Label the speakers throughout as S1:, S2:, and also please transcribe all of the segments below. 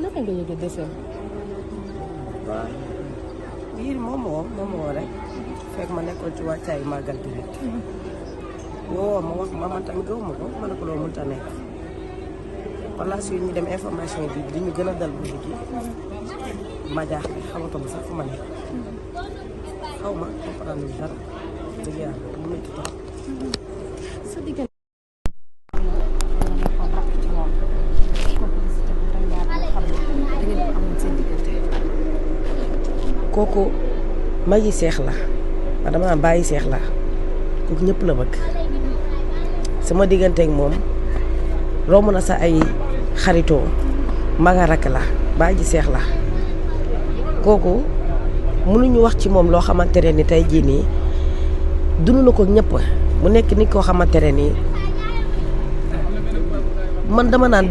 S1: naka nga yëgee décès.
S2: waaw biir moom moo rek fekk ma nekkoon ci wàccaayu màggal bi rek woo ma wax ma man tamit gëwuma ko ma ne ko loolu mënut a nekk par la suite ñu dem information bi di ñu gën a dal bu gi ma jaaxle xamatuma sax fu ma nekk xaw ma comprendre lu dara dëgg yàlla mu métti trop.
S1: sa diggante.
S2: kooku magi seex la ma dama bàyyi seex la kooku ñëpp la bëgg sama digganteeg moom romb na sa ay xaritoo maga rakk la bàyyi seex la kooku mënuñu wax ci moom loo xamante ne ni tey jii nii dund na ko ñëpp mu nekk nit koo xamante ne nii man dama naan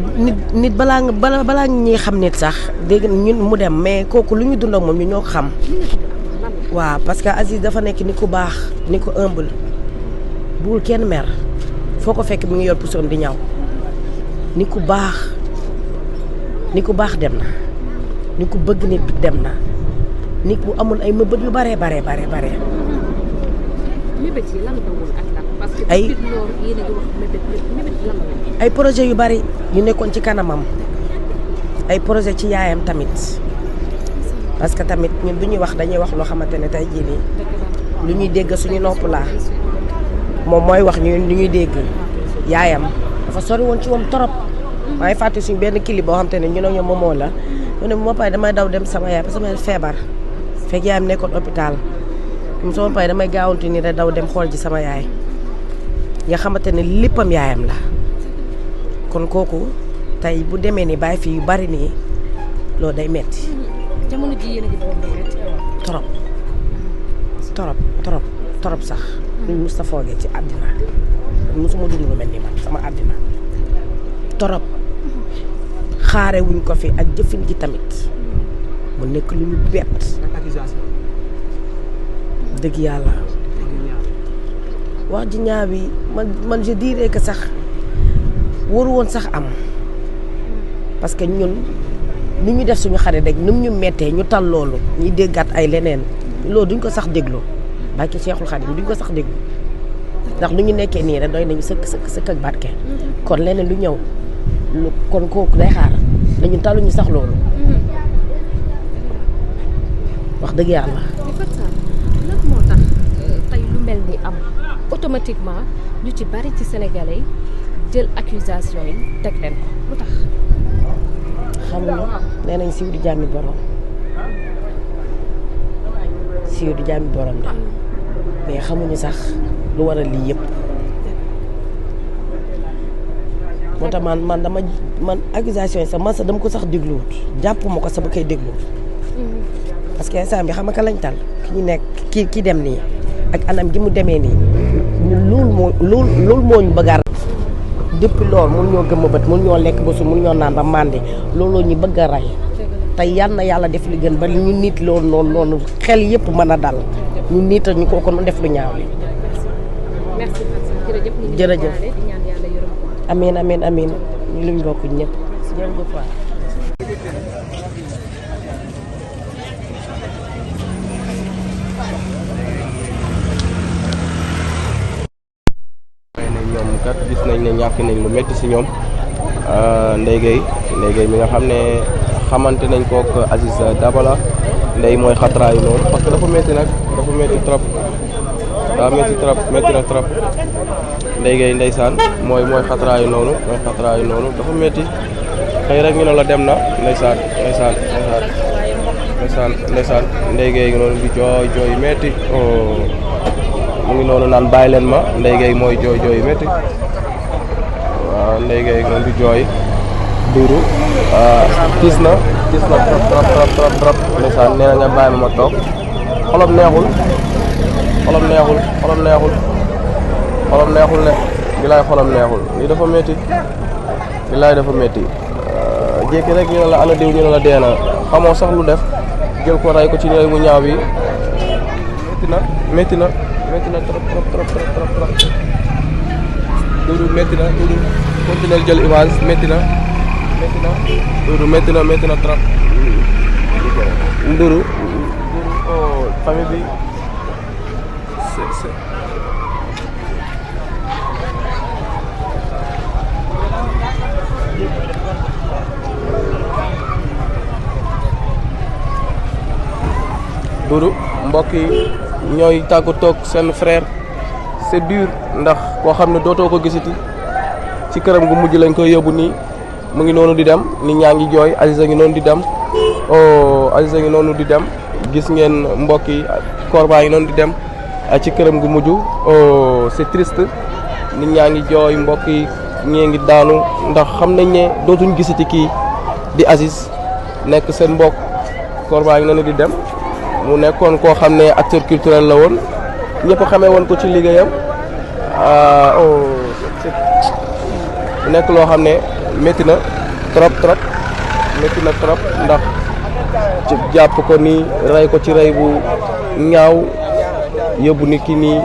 S2: nit balaa ñuy xam nit sax dégg ñun mu dem mais kooku lu ñu dund ak moom ñu ñoo ko xam waaw parce que Aziz dafa nekk ni ku baax ni ko humble bugul kenn mer foo ko fekk mi ngi yor pusoom di ñaw ni ku baax dem na ni ku bëgg nit dem na nit bu amul ay mëbët yu bare
S1: mébét yi lan la woon ak lan parce que depuis loolu yéen a ngi wax mébét lan la woon.
S2: ay projet yu bari yu nekkoon ci kanamam ay projet ci yaayam tamit parce que tamit ñun bu ñuy wax dañuy wax loo xamante ne tey jii nii lu ñuy dégg suñu nopp laa moom mooy wax ñu lu ñuy dégg yaayam dafa sori woon ci moom torop maa ngi fàtte suñu benn clip boo xamante ne ñu ne ñoom moomoo la mu ne ma pare damay daw dem sama yaay parce que sama feebar fekk yaayam nekkoon hôpital mu sama pare damay gaawantu ni rek daw dem xool ji sama yaay nga xamante ne léppam yaayam la kon kooku tey bu demee ni bàyyi fii yu bari nii loolu day metti
S1: jamono ji yéen a ngi doon metti
S2: torop sax luñ mos a foogee ci àddina mosuma dund lu mel ni man sama àddina torop xaare wuñ ko fi ak jëfin ji tamit mu nekk lu ñu bett dëgg yàlla wax ji ñaaw bi man je dirais que sax waru woon sax am parce que ñun nu ñu def suñu xarit rek nu ñu mettee ñu tal loolu ñuy déggaat ay leneen loolu duñ ko sax déglu barke Seexul Xaadim duñ ko sax déglu ndax lu ñu nekkee nii rek doy nañu sëkk ak barke kon leneen lu ñëw kon kooku day xaar dañu taluñu sax loolu wax dëgg yàlla.
S1: lan moo tax tey lu mel ni am automatiquement ñu ci bari ci sénégalais yi jël accusation yi teg leen ko lu tax.
S2: xamuñu nee nañ siiw di jàmmi borom de mais xamuñu sax lu waral lii yëpp moo tax man accusation yi sax man sax dama ko sax dégluwut jàpp ma ko sax ba koy dégluwut parce que instant bi xam nga lañ tal ki ñu nekk ki dem nii ak anam gi mu demee nii loolu moo ñu bëgg a depuis loolu mun ñoo gëm bët mun ñoo lekk ba su mun ñoo naan ba màndi looloo ñu bëgg a rey te yal na yàlla def li gën ba ñu nit loolu noonu xel yëpp mën a dal ñu niital ñu kooku nu def lu ñaaw li jërëjëf amiin ñu luñ bokk ñëpp jërëjëf waay
S3: kat gis nañ ne ñàkk nañ lu métti si ñoom Ndeye Gueye mi nga xam ne xamante nañ kook Aziz Dabala Ndeye mooy xatraayu noonu parce que dafa métti nag dafa métti trop métti na trop Ndeye Gueye ndeysaan mooy xatraayu noonu dafa métti xëy rek ñu ne la dem na ndeysaan Ndeye Gueye noonu di jooy métti mu ngi noonu naan bàyyi leen ma Ndeye Gueye mooy jooy métti waaw Ndeye Gueye noonu di jooy diiru gis na trop ndeysaan nee na nga bàyyi ma toog xolam neexul ne bilaay xolam neexul lii dafa métti bilaay dafa métti jékki rek ñu ne la ana diw ñu ne la dee na xamoo sax lu def jël ko ray ko ci ñooy mu ñaaw bi métti na trop Doudou métti na Doudou continuer jël image métti na métti na trop. Nduru famille bi c'est Nduru mbokk yi ñooy tàggu toog seen frère c'est dur ndax koo xam ne dootoo ko gisati ci këram gu mujj lañ koy yóbbu nii mu ngi noonu di dem nit ñaa ngi jooy Aziz a ngi noonu di dem Aziz a ngi noonu di dem gis ngeen mbokk yi koor baa ngi noonu di dem ci këram gu mujj c'est triste nit ñaa ngi jooy mbokk yi ñee ngi daanu ndax xam nañ ne dootuñ gisati kii di Aziz nekk seen mbokk koor baa ngi noonu di dem mu nekkoon koo xam ne acteur culturel la woon ñëpp xamee woon ko ci liggéeyam mu nekk loo xam ne métti na trop ndax ci jàpp ko nii rey ko ci rey bu ñaaw yóbbu nit ki nii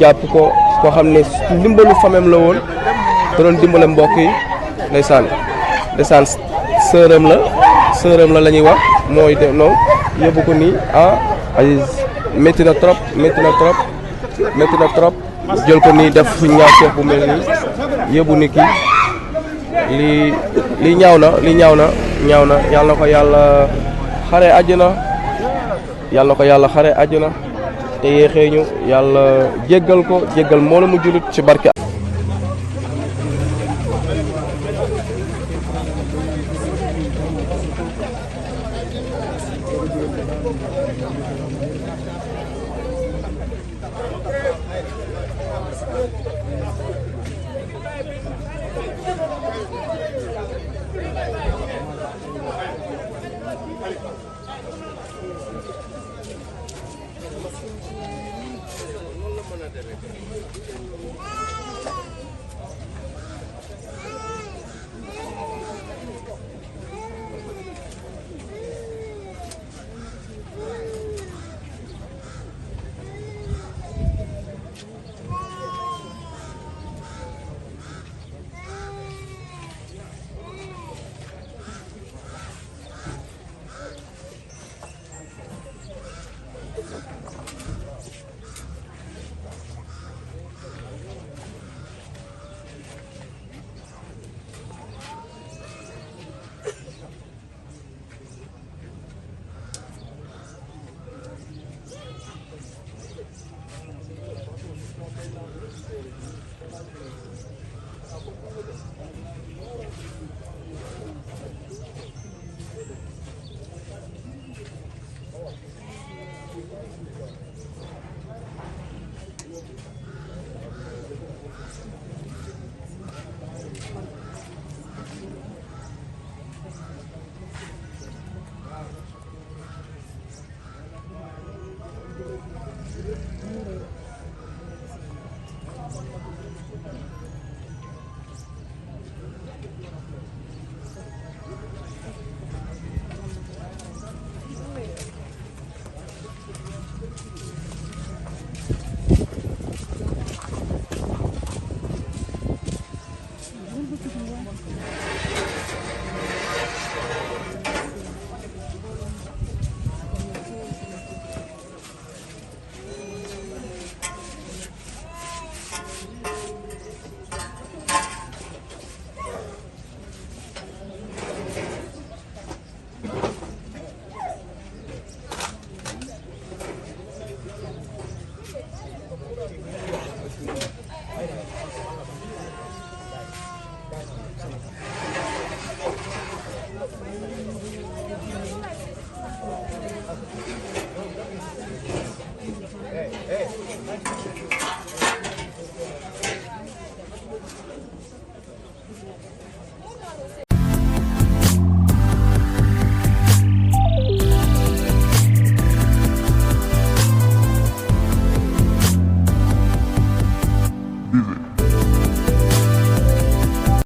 S3: jàpp ko koo xam ne ndimbalu famem la woon te doon dimbale mbokk yi ndeysaan sërëm la ñuy wax mooy de noonu yóbbu ko nii Aziz métti na trop jël ko nii def fi ñaaw ceeb bu mel nii yóbbu nit ki lii ñaaw na yàlla na ko yàlla xare àjjana te yéexee ñu yàlla jéggal moo la mu julit ci barke